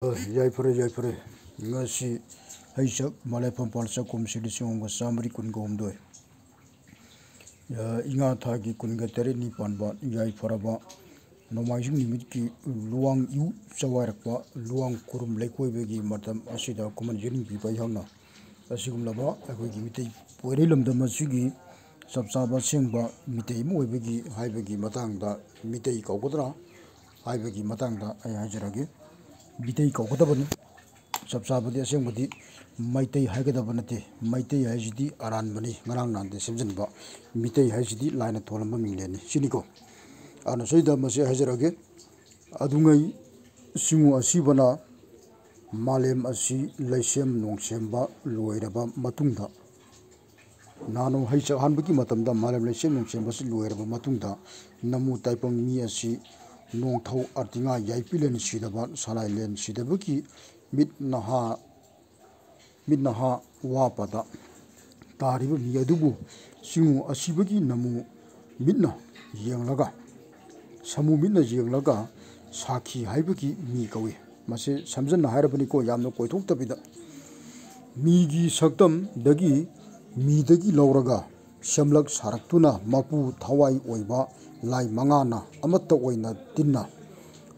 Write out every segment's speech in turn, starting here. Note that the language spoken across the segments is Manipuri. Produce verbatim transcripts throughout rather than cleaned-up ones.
ꯌꯥꯏꯐꯔꯦ, ꯌꯥꯏꯐꯔꯦ꯫ ꯉꯁꯤ ꯍꯩꯆꯛ ꯃꯂꯥꯏꯐꯝ ꯄꯥꯜ ꯆꯥꯛꯈꯨꯝꯁꯤ ꯂꯤꯁꯤꯡ ꯑꯃꯒ ꯆꯥꯃꯔꯤ ꯀꯨꯟꯒ ꯍꯨꯝꯗꯣꯏ, ꯑ, ꯏꯉꯥ ꯊꯥꯒꯤ ꯀꯨꯟꯒ ꯇꯔꯦꯠꯅꯤ ꯄꯥꯟꯕ ꯌꯥꯏꯐꯔꯕ ꯅꯣꯡꯃꯥꯏꯖꯤꯡ ꯅꯨꯃꯤꯠꯀꯤ ꯂꯨꯋꯥꯡ ꯏꯎ ꯆꯋꯥꯏꯔꯛꯄ ꯂꯨꯋꯥꯡ ꯈꯨꯔꯨꯝ ꯂꯩꯀꯣꯏꯕꯒꯤ ꯃꯇꯝ ꯑꯁꯤꯗ ꯈꯨꯃꯟ ꯌꯦꯅꯤꯡꯕꯤꯕ ꯑꯩꯍꯥꯛꯅ ꯑꯁꯤꯒꯨꯝꯂꯕ ꯑꯩꯈꯣꯏꯒꯤ ꯃꯤꯇꯩ ꯄꯣꯏꯔꯩ ꯂꯝꯗꯝ ꯑꯁꯤꯒꯤ ꯆꯞ ꯆꯥꯕ ꯑꯁꯦꯡꯕ ꯃꯤꯇꯩ ꯑꯃ ꯑꯣꯏꯕꯒꯤ ꯍꯥꯏꯕꯒꯤ ꯃꯇꯥꯡꯗ, ꯃꯤꯇꯩ ꯀꯧꯒꯗ꯭ꯔꯥ ꯍꯥꯏꯕꯒꯤ ꯃꯇꯥꯡꯗ ꯑꯩ ꯍꯥꯏꯖꯔꯒꯦ꯫ ꯃꯤꯇꯩ ꯀꯧꯒꯗꯕꯅꯤ꯫ ꯆꯞ ꯆꯥꯕꯗꯤ, ꯑꯁꯦꯡꯕꯗꯤ ꯃꯩꯇꯩ ꯍꯥꯏꯒꯗꯕ ꯅꯠꯇꯦ꯫ ꯃꯩꯇꯩ ꯍꯥꯏꯁꯤꯗꯤ ꯑꯔꯥꯟꯕꯅꯤ, ꯉꯔꯥꯡ ꯅꯍꯥꯟꯗ ꯁꯦꯝꯖꯤꯟꯕ꯫ ꯃꯤꯇꯩ ꯍꯥꯏꯁꯤꯗꯤ ꯂꯥꯏꯅ ꯊꯣꯜꯂꯝꯕ ꯃꯤꯡꯂꯦꯟꯅꯤ ꯁꯤꯅꯤꯀꯣ꯫ ꯑꯗꯨꯅ ꯁꯤꯗ ꯃꯁꯤ ꯍꯥꯏꯖꯔꯒꯦ꯫ ꯑꯗꯨꯉꯩ ꯁꯤꯡꯎ ꯑꯁꯤꯕꯅ ꯃꯥꯂꯦꯝ ꯑꯁꯤ ꯂꯩꯁꯦꯝ ꯅꯣꯡꯁꯦꯝꯕ ꯂꯣꯏꯔꯕ ꯃꯇꯨꯡꯗ, ꯅꯥꯅꯣ ꯍꯩ ꯆꯥꯛꯍꯟꯕꯒꯤ ꯃꯇꯝꯗ ꯃꯥꯂꯦꯝ ꯂꯩꯁꯦꯝ ꯅꯣꯡꯁꯦꯝꯕꯁꯤ ꯂꯣꯏꯔꯕ ꯃꯇꯨꯡꯗ, ꯅꯃꯨ ꯇꯥꯏꯄꯪ ꯃꯤ ꯑꯁꯤ ꯅꯣꯡꯊꯧ ꯑꯥꯔꯇꯤꯉꯥ ꯌꯥꯏꯄꯤꯂꯦꯟ ꯁꯤꯗꯕ, ꯁꯂꯥꯏꯂꯦꯟ ꯁꯤꯗꯕꯒꯤ ꯃꯤꯠ ꯅꯍꯥ, ꯃꯤꯠ ꯅꯍꯥ ꯋꯥꯄꯗ ꯇꯥꯔꯤꯕ ꯃꯤ ꯑꯗꯨꯕꯨ ꯁꯤꯡꯎ ꯑꯁꯤꯕꯒꯤ ꯅꯃꯨ ꯃꯤꯠꯅ ꯌꯦꯡꯂꯒ, ꯁꯃꯨ ꯃꯤꯠꯅ ꯌꯦꯡꯂꯒ ꯁꯥꯈꯤ ꯍꯥꯏꯕꯒꯤ ꯃꯤ ꯀꯧꯏ꯫ ꯃꯁꯤ ꯁꯝꯖꯟꯅ ꯍꯥꯏꯔꯕꯅꯤꯀꯣ, ꯌꯥꯝꯅ ꯀꯣꯏꯊꯣꯛꯇꯕꯤꯗ꯫ ꯃꯤꯒꯤ ꯁꯛꯇꯝꯗꯒꯤ, ꯃꯤꯗꯒꯤ ꯂꯧꯔꯒ ꯁꯦꯝꯂꯛ ꯁꯥꯔꯛꯇꯨꯅ ꯃꯄꯨ ꯊꯋꯥꯏ ꯑꯣꯏꯕ ꯂꯥꯏ ꯃꯉꯥꯅ ꯑꯃꯠꯇ ꯑꯣꯏꯅ ꯇꯤꯟꯅ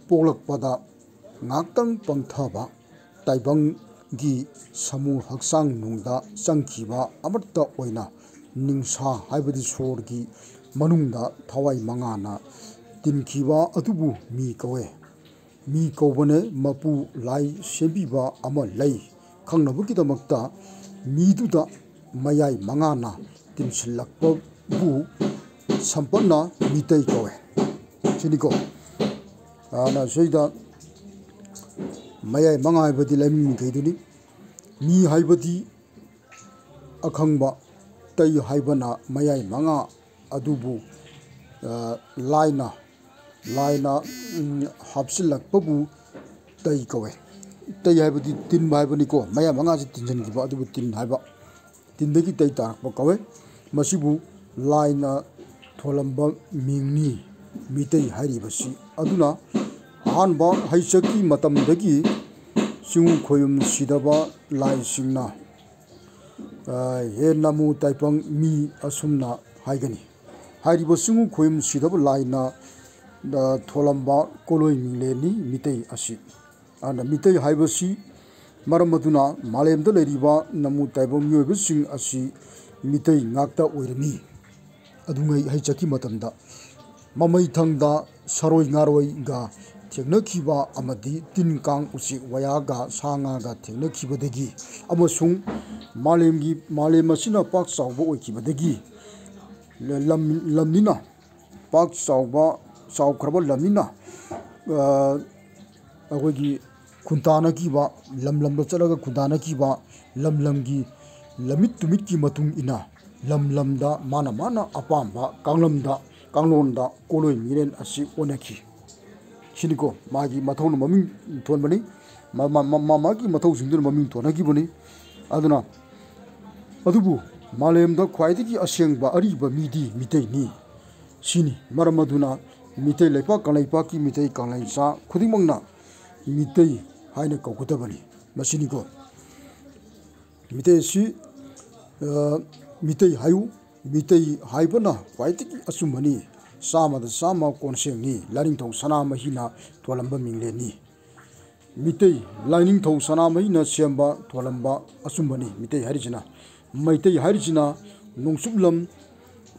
ꯄꯣꯛꯂꯛꯄꯗ ꯉꯥꯛꯇꯪ ꯄꯪꯊꯕ ꯇꯥꯏꯕꯪꯒꯤ ꯁꯃꯨ ꯍꯛꯆꯥꯡ ꯅꯨꯡꯗ ꯆꯪꯈꯤꯕ ꯑꯃꯠꯇ ꯑꯣꯏꯅ ꯅꯤꯡꯁꯥ ꯍꯥꯏꯕꯗꯤ ꯁꯣꯔꯒꯤ ꯃꯅꯨꯡꯗ ꯊꯋꯥꯏ ꯃꯉꯥꯅ ꯇꯤꯟꯈꯤꯕ ꯑꯗꯨꯕꯨ ꯃꯤ ꯀꯧꯋꯦ꯫ ꯃꯤ ꯀꯧꯕꯅ ꯃꯄꯨ ꯂꯥꯏ ꯁꯦꯝꯕꯤꯕ ꯑꯃ ꯂꯩ ꯈꯪꯅꯕꯒꯤꯗꯃꯛꯇ ꯃꯤꯗꯨꯗ ꯃꯌꯥꯏ ꯃꯉꯥꯅ ꯇꯤꯟꯁꯤꯜꯂꯛꯄꯕꯨ ꯁꯝꯄꯠꯅ ꯃꯤꯇꯩ ꯀꯧꯋꯦ꯫ ꯁꯤꯅꯤꯀꯣ꯫ ꯑꯗꯨꯅ ꯁꯤꯗ ꯃꯌꯥꯏ ꯃꯉꯥ ꯍꯥꯏꯕꯗꯤ ꯂꯥꯏꯃꯤꯡ ꯃꯈꯩꯗꯨꯅꯤ꯫ ꯃꯤ ꯍꯥꯏꯕꯗꯤ ꯑꯈꯪꯕ, ꯇꯩ ꯍꯥꯏꯕꯅ ꯃꯌꯥꯏ ꯃꯉꯥ ꯑꯗꯨꯕꯨ, ꯑ, ꯂꯥꯏꯅ, ꯂꯥꯏꯅ, ꯎꯝ, ꯍꯥꯞꯆꯤꯜꯂꯛꯄꯕꯨ ꯇꯩ ꯀꯧꯋꯦ꯫ ꯇꯩ ꯍꯥꯏꯕꯗꯤ ꯇꯤꯟꯕ ꯍꯥꯏꯕꯅꯤꯀꯣ, ꯃꯌꯥꯏ ꯃꯉꯥꯁꯤ ꯇꯤꯟꯁꯤꯟꯈꯤꯕ ꯑꯗꯨꯕꯨ ꯇꯤꯟ ꯍꯥꯏꯕ꯫ ꯇꯤꯟꯗꯒꯤ ꯇꯩ ꯇꯥꯔꯛꯄ ꯀꯧꯋꯦ꯫ ꯃꯁꯤꯕꯨ ꯂꯥꯏꯅ ꯊꯣꯜꯂꯝꯕ ꯃꯤꯡꯅꯤ ꯃꯤꯇꯩ ꯍꯥꯏꯔꯤꯕꯁꯤ꯫ ꯑꯗꯨꯅ ꯑꯍꯥꯟꯕ ꯍꯩꯆꯛꯀꯤ ꯃꯇꯝꯗꯒꯤ ꯆꯤꯡꯉꯨ ꯈꯣꯌꯨꯝ ꯁꯤꯗꯕ ꯂꯥꯏꯁꯤꯡꯅ, ꯑ, ꯍꯦ ꯅꯃꯨ ꯇꯥꯏꯄꯪ ꯃꯤ ꯑꯁꯨꯝꯅ ꯍꯥꯏꯒꯅꯤ꯫ ꯍꯥꯏꯔꯤꯕ ꯆꯤꯡꯉꯨ ꯈꯣꯌꯨꯝ ꯁꯤꯗꯕ ꯂꯥꯏꯅ, ꯑ, ꯊꯣꯜꯂꯝꯕ ꯀꯣꯂꯣꯏ ꯃꯤꯡꯂꯦꯟꯅꯤ ꯃꯤꯇꯩ ꯑꯁꯤ꯫ ꯑꯗꯨꯅ ꯃꯤꯇꯩ ꯍꯥꯏꯕꯁꯤ ꯃꯔꯝ ꯑꯗꯨꯅ ꯃꯥꯂꯦꯝꯗ ꯂꯩꯔꯤꯕ ꯅꯃꯨ ꯇꯥꯏꯕꯪ ꯃꯤꯑꯣꯏꯕꯁꯤꯡ ꯑꯁꯤ ꯃꯤꯇꯩ ꯉꯥꯛꯇ ꯑꯣꯏꯔꯝꯃꯤ꯫ ꯑꯗꯨꯉꯩ ꯍꯩ ꯆꯠꯈꯤ ꯃꯇꯝꯗ ꯃꯃꯩ ꯊꯪꯗ ꯁꯔꯣꯏ ꯉꯥꯔꯣꯏꯒ ꯊꯦꯡꯅꯈꯤꯕ ꯑꯃꯗꯤ ꯇꯤꯟ ꯀꯥꯡ ꯎꯆꯦꯛ ꯋꯥꯌꯥꯒ ꯁꯥ ꯉꯥꯒ ꯊꯦꯡꯅꯈꯤꯕꯗꯒꯤ ꯑꯃꯁꯨꯡ ꯃꯥꯂꯦꯝꯒꯤ, ꯃꯥꯂꯦꯝ ꯑꯁꯤꯅ ꯄꯥꯛ ꯆꯥꯎꯕ ꯑꯣꯏꯈꯤꯕꯗꯒꯤ ꯂꯝ, ꯂꯝꯅꯤꯅ ꯄꯥꯛ ꯆꯥꯎꯕ, ꯆꯥꯎꯈ꯭ꯔꯕ ꯂꯝꯅꯤꯅ, ꯑ, ꯑꯩꯈꯣꯏꯒꯤ ꯈꯨꯟꯗꯥꯅꯈꯤꯕ, ꯂꯝ ꯂꯝꯗ ꯆꯠꯂꯒ ꯈꯨꯟꯗꯥꯅꯈꯤꯕ ꯂꯝ ꯂꯝꯒꯤ ꯂꯝꯃꯤꯠ ꯇꯨꯃꯤꯠꯀꯤ ꯃꯇꯨꯡ ꯏꯟꯅ ꯂꯝ ꯂꯝꯗ ꯃꯥꯅ ꯃꯥꯅ ꯑꯄꯥꯝꯕ ꯀꯥꯡꯂꯝꯗ, ꯀꯥꯡꯂꯣꯟꯗ ꯀꯣꯂꯣꯏ ꯃꯤꯔꯦꯟ ꯑꯁꯤ ꯑꯣꯟꯅꯈꯤ꯫ ꯁꯤꯅꯤꯀꯣ ꯃꯥꯒꯤ ꯃꯊꯧꯅ ꯃꯃꯤꯡ ꯊꯣꯟꯕꯅꯤ, ꯃꯥ, ꯃꯥ, ꯃꯥ, ꯃꯥ ꯃꯥꯒꯤ ꯃꯊꯧꯁꯤꯡꯗꯨꯅ ꯃꯃꯤꯡ ꯊꯣꯟꯅꯈꯤꯕꯅꯤ꯫ ꯑꯗꯨꯅ ꯑꯗꯨꯕꯨ ꯃꯥꯂꯦꯝꯗ ꯈ꯭ꯋꯥꯏꯗꯒꯤ ꯑꯁꯦꯡꯕ ꯑꯔꯤꯕ ꯃꯤꯗꯤ ꯃꯤꯇꯩꯅꯤ꯫ ꯁꯤꯅꯤ ꯃꯔꯝ ꯑꯗꯨꯅ ꯃꯤꯇꯩ ꯂꯩꯄꯥꯛ ꯀꯪꯂꯩꯄꯥꯛꯀꯤ ꯃꯤꯇꯩ ꯀꯪꯂꯩꯆꯥ ꯈꯨꯗꯤꯡꯃꯛꯅ ꯃꯤꯇꯩ ꯍꯥꯏꯅ ꯀꯧꯒꯗꯕꯅꯤ꯫ ꯃꯁꯤꯅꯤꯀꯣ ꯃꯤꯇꯩ ꯑꯁꯤ, ꯑ, ꯃꯤꯇꯩ ꯍꯥꯏꯌꯨ, ꯃꯤꯇꯩ ꯍꯥꯏꯕꯅ ꯈ꯭ꯋꯥꯏꯗꯒꯤ ꯑꯆꯨꯝꯕꯅꯤ꯫ ꯆꯥꯝꯃꯗ ꯆꯥꯝꯃ ꯀꯣꯟꯁꯦꯡꯅꯤ꯫ ꯂꯥꯏꯅꯤꯡꯊꯧ ꯁꯅꯥꯃꯍꯤꯅ ꯊꯣꯜꯂꯝꯕ ꯃꯤꯡꯂꯦꯟꯅꯤ꯫ ꯃꯤꯇꯩ, ꯂꯥꯏꯅꯤꯡꯊꯧ ꯁꯅꯥꯃꯍꯤꯅ ꯁꯦꯝꯕ ꯊꯣꯜꯂꯝꯕ ꯑꯆꯨꯝꯕꯅꯤ꯫ ꯃꯤꯇꯩ ꯍꯥꯏꯔꯤꯁꯤꯅ, ꯃꯩꯇꯩ ꯍꯥꯏꯔꯤꯁꯤꯅ ꯅꯣꯡꯆꯨꯞ ꯂꯝ,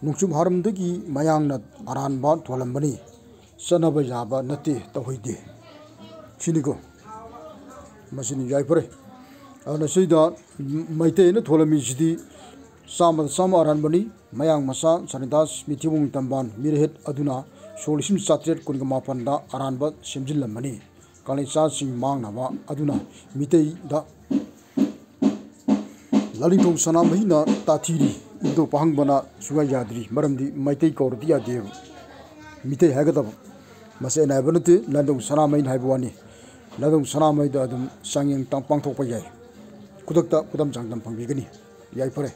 ꯅꯣꯡꯆꯨꯞ ꯍꯥꯔꯝꯗꯒꯤ ꯃꯌꯥꯡꯅ ꯑꯔꯥꯟꯕ ꯊꯣꯜꯂꯝꯕꯅꯤ꯫ ꯆꯠꯅꯕ ꯌꯥꯕ ꯅꯠꯇꯦ, ꯇꯧꯍꯩꯗꯦ꯫ ꯁꯤꯅꯤꯀꯣ꯫ ꯃꯁꯤꯅꯤ ꯌꯥꯏꯐꯔꯦ꯫ ꯑꯗꯨꯅ ꯁꯤꯗ ꯃꯩꯇꯩꯅ ꯊꯣꯜꯂꯝꯃꯤꯁꯤꯗꯤ ꯆꯥꯝꯃꯗ ꯆꯥꯝꯃ ꯑꯔꯥꯟꯕꯅꯤ꯫ ꯃꯌꯥꯡ ꯃꯆꯥ ꯁꯅꯤꯗꯥꯁ ꯃꯤꯊꯤꯕꯨꯡ ꯇꯝꯕꯥꯟ ꯃꯤꯔꯍꯦꯠ ꯑꯗꯨꯅ ꯁꯣꯛ ꯂꯤꯁꯤꯡ ꯆꯥꯇ꯭ꯔꯦꯠ ꯀꯨꯟꯒ ꯃꯥꯄꯟꯗ ꯑꯔꯥꯟꯕ ꯁꯦꯝꯖꯤꯜꯂꯝꯕꯅꯤ꯫ ꯀꯪꯂꯩꯆꯥꯁꯤꯡ ꯃꯥꯡꯅꯕ ꯑꯗꯨꯅ ꯃꯤꯇꯩꯗ ꯂꯥꯏꯅꯤꯡꯊꯧ ꯁꯅꯥꯃꯍꯤꯅ ꯇꯥꯊꯤꯔꯤ꯫ ꯏꯕꯨꯙꯧ ꯄꯥꯍꯪꯕꯅ ꯁꯨꯡꯌꯥ ꯌꯥꯗ꯭ꯔꯤ꯫ ꯃꯔꯝꯗꯤ ꯃꯩꯇꯩ ꯀꯧꯔꯗꯤ ꯌꯥꯗꯦꯕ꯫ ꯃꯤꯇꯩ ꯍꯥꯏꯒꯗꯕ꯫ ꯃꯁꯤ ꯑꯩꯅ ꯍꯥꯏꯕ ꯅꯠꯇꯦ, ꯂꯥꯏꯅꯤꯡꯊꯧ ꯁꯅꯥꯃꯍꯤꯅ ꯍꯥꯏꯕ ꯋꯥꯅꯤ꯫ ꯂꯥꯏꯅꯤꯡꯊꯧ ꯁꯅꯥꯃꯍꯤꯗ ꯑꯗꯨꯝ ꯆꯥꯡꯌꯦꯡ ꯇꯥꯡ-, ꯄꯥꯡꯊꯣꯛꯄ ꯌꯥꯏ꯫ ꯈꯨꯗꯛꯇ ꯈꯨꯗꯝ ꯆꯥꯡꯗꯝ ꯐꯪꯕꯤꯒꯅꯤ꯫ ꯌꯥꯏꯐꯔꯦ꯫